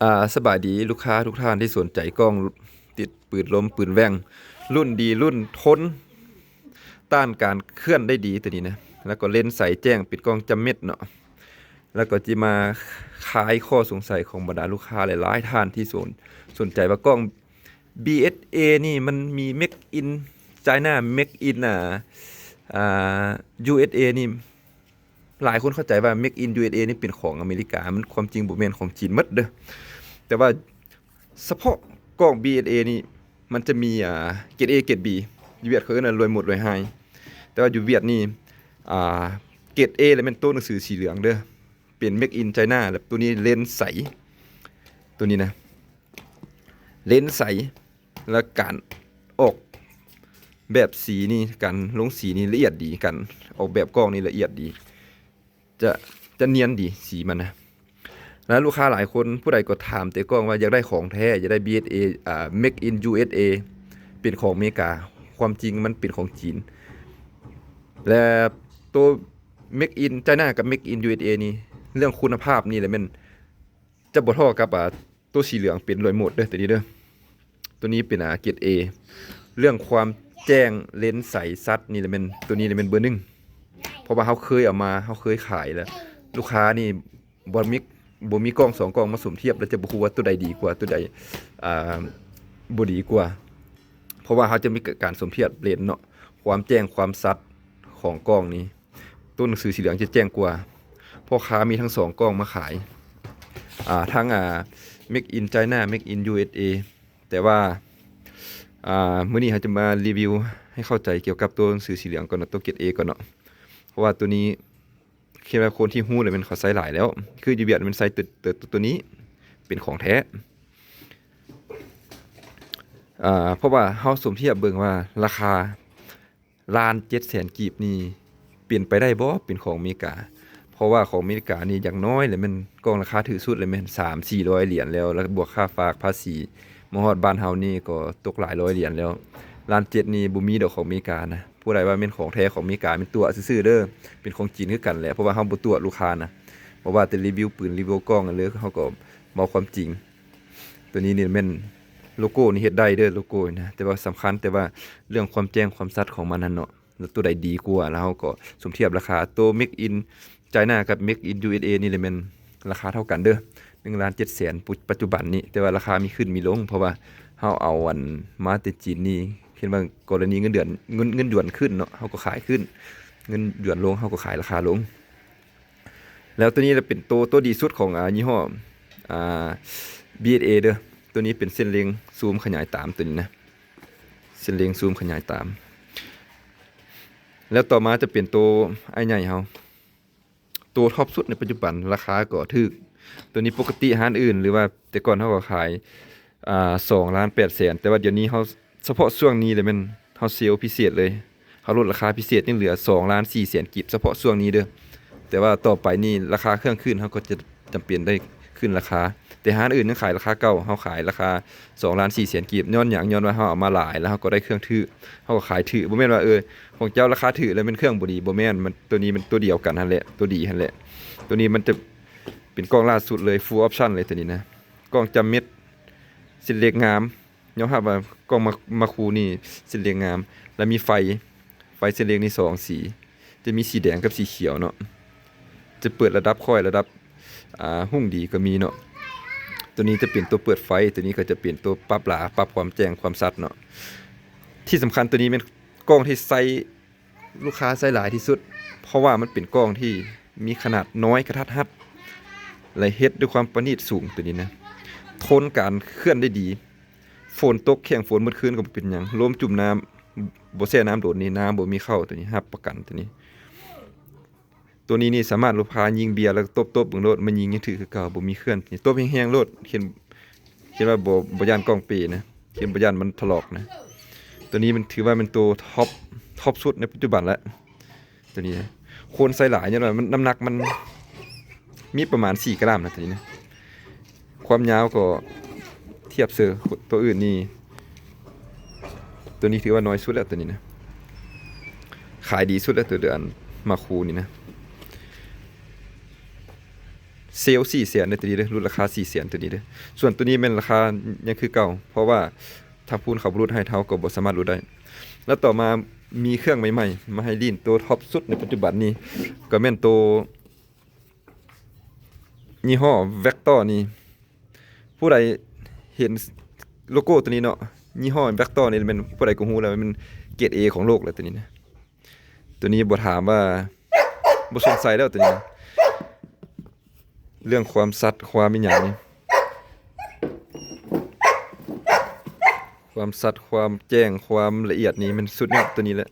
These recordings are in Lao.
ອ່າ ສະບາຍດີລູກຄ້າທຸກທ່ານທີ່ສົນໃຈກ້ອງຕິດປືນລົມ ປືນແວ່ງ ລຸ້ນດີ ລຸ້ນທົນ ຕ້ານການເຄື່ອນໄດ້ດີໂຕນີ້ນະ ແລ້ວກໍເລນໃສແຈ້ງ ເປັນກ້ອງຈຳເມັດເນາະ. ແລ້ວກໍຈະມາຄາຍຂໍ້ສົງໄສຂອງບັນດາລູກຄ້າຫຼາຍໆທ່ານທີ່ສົນ ສົນໃຈວ່າກ້ອງ ບີເອັສເອ ນີ້ມັນມີ Made in China Made in ອ່າ ອ່າ USA ນີ້ ຫຼາຍຄົນເຂົ້າໃຈວ່າ Made in USA ນີ້ເປັນຂອງອາເມລິກາ ມັນ ຄວາມຈິງບໍ່ແມ່ນ ຂອງຈີນໝົດເດີ້. ແຕ່ວ່າສະເພາະກ້ອງ ບີເອັສເອ ນີ້ ມັນຈະມີ ອ່າ ເກຣດ A ເກຣດ B ຢູ່ຫວຽດເຂົາເອີ້ນວ່າລວຍໝົດລວຍຫາຍ ແຕ່ວ່າຢູ່ຫວຽດນີ້ ອ່າ ເກຣດ A ລະແມ່ນໂຕໜັງສືສີເຫຼືອງເດີ້ ເປັນ Made in China ແລ້ວໂຕນີ້ເລນໃສ ໂຕນີ້ນະ ເລນໃສ ແລະ ການອອກແບບສີນີ້ ການລົງສີນີ້ລະອຽດດີ ການອອກແບບກ້ອງນີ້ລະອຽດດີ ຈະ ຈະນຽນດີສີມັນນະ. ແລ້ວລູກຄ້າຫຼາຍຄົນ ຜູ້ໃດກໍຖາມແຕ່ກ້ອງວ່າຢາກໄດ້ຂອງແທ້ ຢາກໄດ້ ບີເອັສເອ ອ່າ Made in USA ເປັນຂອງອາເມລິກາ ຄວາມຈິງມັນເປັນຂອງຈີນ ແລະ ໂຕ Made in China ກັບ Made in USA ນີ້ ເລື່ອງຄຸນນະພາບນີ້ແຫຼະແມ່ນ ຈະບໍ່ທໍ່ກັບ ອ່າ ໂຕສີເຫຼືອງເປັນລວຍໝົດເດີ້ ໂຕນີ້ເດີ້. ໂຕນີ້ເປັນ ອ່າ ເກຣດ A ເລື່ອງຄວາມແຈ້ງ ເລນໃສ ຊັດ ນີ້ລະແມ່ນ ໂຕນີ້ລະແມ່ນເບີໜຶ່ງ ເພາະວ່າເຮົາເຄີຍເອົາມາ ເຮົາເຄີຍຂາຍແລ້ວ ລູກຄ້ານີ້ບໍ່ມີ ບໍ່ມີກ້ອງສອງກ້ອງມາສົມທຽບ ແລ້ວຈະບໍ່ຮູ້ວ່າໂຕໃດດີກວ່າ ໂຕໃດ ອ່າ ບໍ່ດີກວ່າ ເພາະວ່າເຮົາຈະມີການສົມທຽບເລນເນາະ ຄວາມແຈ້ງ ຄວາມຊັດຂອງກ້ອງນີ້ ໂຕໜັງສືສີເຫຼືອງຈະແຈ້ງກວ່າ. ພໍ່ຄ້າມີທັງສອງກ້ອງມາຂາຍ ອ່າ ທັງ ອ່າ Made in China Made in USA ແຕ່ວ່າ ອ່າ ມື້ນີ້ເຮົາຈະມາຣີວິວໃຫ້ເຂົ້າໃຈກ່ຽວກັບໂຕໜັງສືສີເຫຼືອງກ່ອນເນາະ ໂຕເກຣດ A ກ່ອນເນາະ ເພາະວ່າໂຕນີ້ ຄິດວ່າຄົນທີ່ຮູ້ແລ້ວແມ່ນເຂົາໃຊ້ຫຼາຍແລ້ວ ຄືຢູ່ຫວຽດແມ່ນໃຊ້ໂຕ ໂຕ ໂຕນີ້ເປັນຂອງແທ້ ອ່າ ເພາະວ່າເຮົາສົມທຽບເບິ່ງວ່າລາຄາລ້ານເຈັດແສນກີບນີ້ ເປັນໄປໄດ້ບໍ່ເປັນຂອງອາເມລິກາ? ເພາະວ່າຂອງອາເມລິການີ້ຢ່າງນ້ອຍແລ້ວແມ່ນກ້ອງລາຄາຖືກສຸດແລ້ວແມ່ນສາມສີ່ຮ້ອຍຫຼຽນແລ້ວ ແລ້ວບວກຄ່າຝາກພາສີ ມາຮອດບ້ານເຮົານີ້ກໍຕົກຫຼາຍຮ້ອຍຫຼຽນແລ້ວ ລ້ານເຈັດນີ້ບໍ່ມີດອກຂອງອາເມລິການະ. ຜູ້ໃດວ່າແມ່ນຂອງແທ້ຂອງອາເມລິກາແມ່ນຕົວະຊື່ໆເດີ້ ເປັນຂອງຈີນຄືກັນແຫຼະ ເພາະວ່າເຮົາບໍ່ຕົວະລູກຄ້ານະ ບໍ່ວ່າແຕ່ຣີວິວປືນ ຣີວິວກ້ອງ ອັນເລີຍ ເຮົາກໍເວົ້າຄວາມຈິງ. ໂຕນີ້ນີ້ແມ່ນໂລໂກ້ນີ້ເຮັດໄດ້ເດີ້ ໂລໂກ້ນະ ແຕ່ວ່າສຳຄັນ ແຕ່ວ່າເລື່ອງຄວາມແຈ້ງຄວາມຊັດຂອງມັນຫັ້ນເນາະ ແລ້ວໂຕໃດດີກວ່າ ແລ້ວເຮົາກໍສົມທຽບລາຄາ ໂຕ Made in China ກັບ Made in USA ນີ້ລະແມ່ນລາຄາເທົ່າກັນເດີ້ ໜຶ່ງລ້ານເຈັດແສນ ປັດຈຸບັນນີ້ ແຕ່ວ່າລາຄາມີຂຶ້ນມີລົງ ເພາະວ່າເຮົາເອົາອັນມາແຕ່ຈີນນີ້ ເຫັນວ່າກໍລະນີເງິນເດືອນ ເງິນ ເງິນຢວນຂຶ້ນເນາະ ເຮົາກໍຂາຍຂຶ້ນ ເງິນຢວນລົງ ເຮົາກໍຂາຍລາຄາລົງ. ແລ້ວໂຕນີ້ລະເປັນໂຕ ໂຕດີສຸດຂອງ ອ່າ ຍີ່ຫໍ້ ອ່າ ບີເອັສເອ ເດີ້ ໂຕນີ້ເປັນເສັ້ນເລັງຊູມຂະຫຍາຍຕາມ ໂຕນີ້ນະ ເສັ້ນເລັງຊູມຂະຫຍາຍຕາມ. ແລ້ວຕໍ່ມາຈະເປັນໂຕອ້າຍໃຫຍ່ເຮົາ ໂຕທັອບສຸດໃນປັດຈຸບັນ ລາຄາກໍຖືກ ໂຕນີ້ປົກກະຕິຮ້ານອື່ນ ຫຼືວ່າແຕ່ກ່ອນເຮົາກໍຂາຍ ອ່າ ສອງລ້ານແປດແສນ ແຕ່ວ່າດຽວນີ້ເຮົາ ສະເພາະຊ່ວງນີ້ລະແມ່ນເຮົາເຊວພິເສດເລີຍ ເຮົາລົດລາຄາພິເສດ ຍັງເຫຼືອສອງລ້ານສີ່ແສນກີບ ສະເພາະຊ່ວງນີ້ເດີ້ ແຕ່ວ່າຕໍ່ໄປນີ້ລາຄາເຄື່ອງຂຶ້ນ ເຮົາກໍຈະຈຳເປັນໄດ້ຂຶ້ນລາຄາ ແຕ່ຮ້ານອື່ນຍັງຂາຍລາຄາເກົ່າ ເຮົາຂາຍລາຄາສອງລ້ານສີ່ແສນກີບ ຍ້ອນຫຍັງ? ຍ້ອນວ່າເຮົາເອົາມາຫຼາຍ ແລ້ວເຮົາກໍໄດ້ເຄື່ອງຖືກ ເຮົາກໍຂາຍຖືກ ບໍ່ແມ່ນວ່າ ເອີ ຂອງເຈົ້າລາຄາຖືກແລ້ວແມ່ນເຄື່ອງບໍ່ດີ ບໍ່ແມ່ນ ມັນ ໂຕນີ້ມັນໂຕດຽວກັນຫັ້ນແຫຼະ ໂຕດີຫັ້ນແຫຼະ ໂຕນີ້ມັນຈະເປັນກ້ອງລ່າສຸດເລີຍ Full Option ເລີຍ ໂຕນີ້ນະ ກ້ອງຈຳເມັດ ເສັ້ນເລັກງາມ ຍອມຮັບວ່າກ້ອງມາ ມາຄູນີ້ເສັ້ນເລັກງາມ ແລະມີໄຟ ໄຟເສັ້ນເລັກນີ້ສອງສີ ຈະມີສີແດງກັບສີຂຽວເນາະ ຈະເປີດລະດັບຄ້ອຍ ລະດັບ ອ່າ ຮຸ່ງດີກໍມີເນາະ ໂຕນີ້ຈະເປັນໂຕເປີດໄຟ ໂຕນີ້ກໍຈະເປັນໂຕປັບຫຼາ ປັບຄວາມແຈ້ງຄວາມຊັດເນາະ ທີ່ສຳຄັນໂຕນີ້ແມ່ນກ້ອງທີ່ໃຊ້ ລູກຄ້າໃຊ້ຫຼາຍທີ່ສຸດ ເພາະວ່າມັນເປັນກ້ອງທີ່ມີຂະໜາດນ້ອຍກະທັດຮັດ ແລະເຮັດດ້ວຍຄວາມປະນີດສູງ ໂຕນີ້ນະ ທົນການເຄື່ອນໄດ້ດີ ຝົນຕົກແຂ້ງຝົນໝົດຄືນກໍບໍ່ເປັນຫຍັງ ລົມຈຸ່ມນ້ຳ ບໍ່ແຊ່ນ້ຳດົນນີ້ ນ້ຳບໍ່ມີເຂົ້າ ໂຕນີ້ຮັບປະກັນ ໂຕນີ້ ໂຕນີ້ນີ້ສາມາດລູກຄ້າຍິງເບຍ ແລ້ວກໍຕົບໆເບິ່ງໂລດ ມັນຍິງຍັງຖືກຄືເກົ່າ ບໍ່ມີເຄື່ອນ ຕົບແຮງໆໂລດ ເຫັນ ເຫັນວ່າບໍ່ ບໍ່ຢ້ານກ້ອງເປນະ ເຫັນບໍ່ຢ້ານມັນຖະຫຼອກນະ ໂຕນີ້ມັນຖືວ່າແມ່ນໂຕທັອບ ທັອບສຸດໃນປັດຈຸບັນລະ ໂຕນີ້ນະ ຄົນໃຊ້ຫຼາຍ ຍ້ອນວ່າມັນ ນ້ຳໜັກມັນມີປະມານສີ່ກຣາມນະ ໂຕນີ້ນະ ຄວາມຍາວກໍທຽບເຊີໂຕອື່ນນີ້ ໂຕນີ້ຖືວ່ານ້ອຍສຸດແລ້ວ ໂຕນີ້ນະ ຂາຍດີສຸດແລ້ວ ໂຕ ໂຕອັນມາຄູນີ້ນະ ເຊວສີ່ແສນເດີ ໂຕນີ້ເດີ ຫຼຸດລາຄາສີ່ແສນໂຕນີ້ເດີ. ສ່ວນໂຕນີ້ແມ່ນລາຄາຍັງຄືເກົ່າ ເພາະວ່າທາງພຸ້ນເຂົາບໍ່ຫຼຸດໃຫ້ ເຮົາກໍບໍ່ສາມາດຫຼຸດໄດ້. ແລ້ວຕໍ່ມາມີເຄື່ອງໃໝ່ໆມາໃຫ້ຫຼິ້ນ ໂຕທັອບສຸດໃນປັດຈຸບັນນີ້ ກໍແມ່ນໂຕຍີ່ຫໍ້ Vector ນີ້. ຜູ້ໃດເຫັນໂລໂກ້ໂຕນີ້ເນາະ ຍີ່ຫໍ້ Vector ນີ້ແມ່ນຜູ້ໃດກໍຮູ້ແລ້ວ ແມ່ນເກຣດ A ຂອງໂລກແລ້ວໂຕນີ້ນະ. ໂຕນີ້ບໍ່ຖາມວ່າ ບໍ່ສົງໄສແລ້ວໂຕນີ້ນະ. ເລື່ອງຄວາມຊັດ ຄວາມອີ່ຫຍັງນີ້ ຄວາມຊັດ ຄວາມແຈ້ງ ຄວາມລະອຽດນີ້ແມ່ນສຸດຍອດໂຕນີ້ແຫຼະ.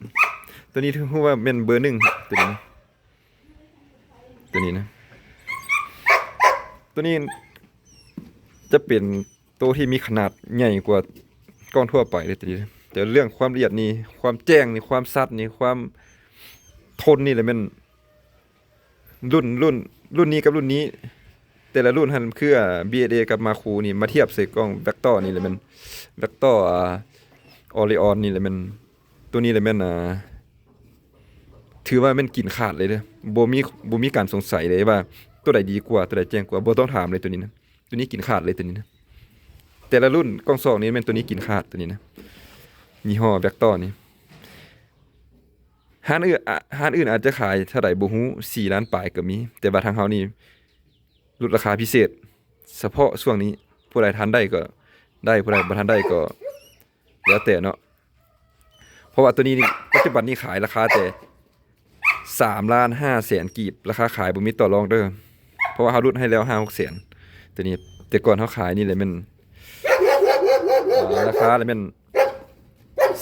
ໂຕນີ້ຖືວ່າແມ່ນເບີໜຶ່ງ ໂຕນີ້ນະ ໂຕນີ້ນະ ໂຕນີ້ຈະເປັນໂຕທີ່ມີຂະໜາດໃຫຍ່ກວ່າກ້ອງທົ່ວໄປເລີຍໂຕນີ້. ແຕ່ເລື່ອງຄວາມລະອຽດນີ້ ຄວາມແຈ້ງນີ້ ຄວາມຊັດນີ້ ຄວາມທົນນີ້ແຫຼະແມ່ນ ລຸ້ນ ລຸ້ນ ລຸ້ນນີ້ກັບລຸ້ນນີ້ ແຕ່ລະລຸ້ນຫັ້ນຄື ອ່າ ບີເອສເອ ກັບ Makro ນີ້ ມາທຽບໃສ່ກ້ອງ Vector ນີ້ແຫຼະແມ່ນ Vector ອ່າ Orion ນີ້ແຫຼະແມ່ນ ໂຕນີ້ແຫຼະແມ່ນ ອ່າ ຖືວ່າແມ່ນກິນຂາດເລີຍເດີ ບໍ່ມີ ບໍ່ມີການສົງໄສເລີຍວ່າໂຕໃດດີກວ່າ ໂຕໃດແຈ້ງກວ່າ ບໍ່ຕ້ອງຖາມເລີຍໂຕນີ້ນະ. ໂຕນີ້ກິນຂາດເລີຍໂຕນີ້ນະ ແຕ່ລະລຸ້ນກ້ອງສອງນີ້ແມ່ນໂຕນີ້ກິນຂາດໂຕນີ້ນະ ຍີ່ຫໍ້ Vector ນີ້. ຮ້ານອື່ນ ອາ ຮ້ານອື່ນອາດຈະຂາຍເທົ່າໃດບໍ່ຮູ້ ສີ່ລ້ານປາຍກໍມີ ແຕ່ວ່າທາງເຮົານີ້ຫຼຸດລາຄາພິເສດ ສະເພາະຊ່ວງນີ້ ຜູ້ໃດທັນໄດ້ກໍໄດ້ ຜູ້ໃດບໍ່ທັນໄດ້ກໍແລ້ວແຕ່ເນາະ. ເພາະວ່າໂຕນີ້ນີ້ ປັດຈຸບັນນີ້ຂາຍລາຄາແຕ່ສາມລ້ານຫ້າແສນກີບ ລາຄາຂາຍບໍ່ມີຕໍ່ລອງເດີ ເພາະວ່າເຮົາຫຼຸດໃຫ້ແລ້ວຫ້າຫົກແສນ ໂຕນີ້. ແຕ່ກ່ອນເຮົາຂາຍນີ້ແຫຼະແມ່ນ ອ່າ ລາຄາລະແມ່ນ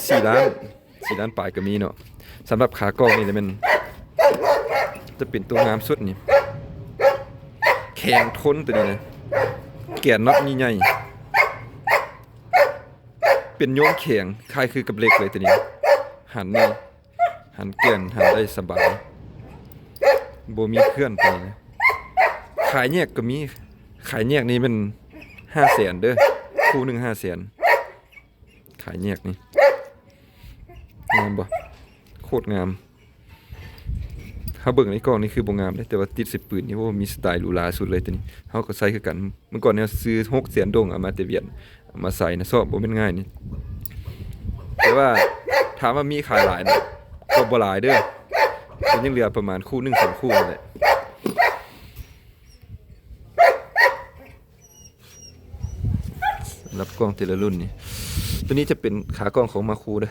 ສີ່ລ້ານ ສີ່ລ້ານປາຍກໍມີເນາະ. ສຳລັບຂາກ້ອງນີ້ລະແມ່ນ ຈະເປັນຕົວງາມສຸດນີ້ ແຂງທົນໂຕນີ້ນະ ແກນນັອດໃຫຍ່ໆ ເປັນໂຍງແຂງ ຄ້າຍຄືກັບເຫຼັກເລີຍໂຕນີ້. ຫັນນີ້ ຫັນແກ່ນ ຫັນໄດ້ສະບາຍ ບໍ່ມີເຄື່ອນໂຕນີ້ນະ. ຂາຍແຍກກໍມີ ຂາຍແຍກນີ້ແມ່ນຫ້າແສນເດີ ຄູ່ໜຶ່ງຫ້າແສນ. ຂາຍແຍກນີ້ ງາມບໍ່? ໂຄດງາມ. ເຮົາເບິ່ງໃນກ້ອງນີ້ຄືບໍ່ງາມເດ້ ແຕ່ວ່າຕິດໃສ່ປືນນີ້ ໂອ້ ມີສະໄຕຫຼູຫຼາສຸດເລີຍໂຕນີ້. ເຮົາກໍໃສ່ຄືກັນ ເມື່ອກ່ອນນີ້ເຮົາຊື້ຫົກແສນດົງ ເອົາມາແຕ່ຫວຽດ ເອົາມາໃສ່ນະ ຊອບບໍ່ແມ່ນງ່າຍນີ້. ແຕ່ວ່າຖາມວ່າມີຂາຍຫຼາຍນະ ກໍບໍ່ຫຼາຍເດີ ກໍຍັງເຫຼືອປະມານຄູ່ໜຶ່ງສອງຄູ່ນີ້ແຫຼະ. ສຳລັບກ້ອງແຕ່ລະລຸ້ນນີ້ ໂຕນີ້ຈະເປັນຂາກ້ອງຂອງ Makro ເດີ.